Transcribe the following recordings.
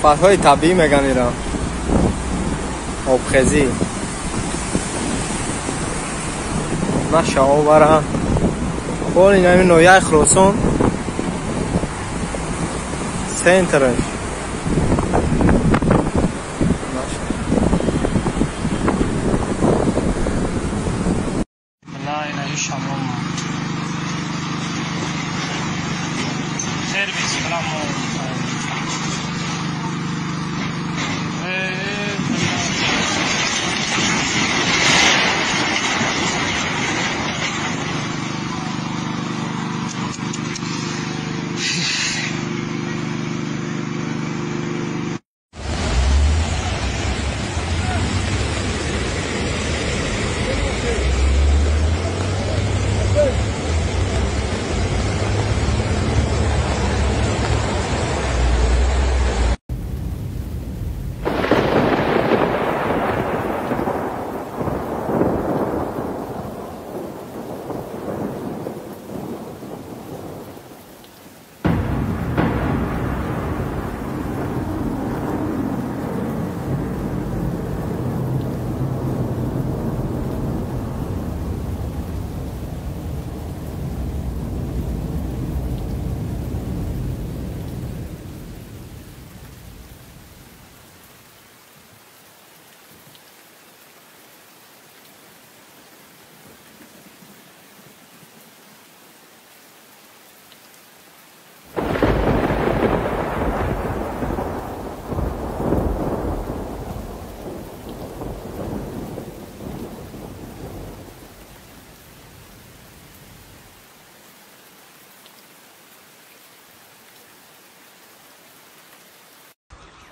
Офатҳои табиӣ меган ира. Обхезӣ. Наша овара. Ҳол ин ҳамин ноҳияи Хуросон. Центраш.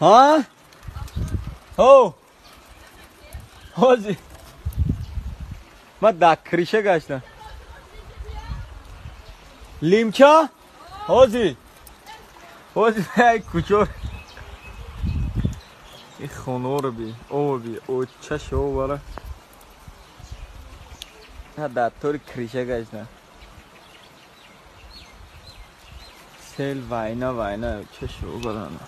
ها؟ هو ҳози ма дар криша гаштам. Лимча? Ҳози ҳози ай кучор ин хонаро би оби очаш овара дар тори криша гаштам. Сел вайна вайна чаш оварана.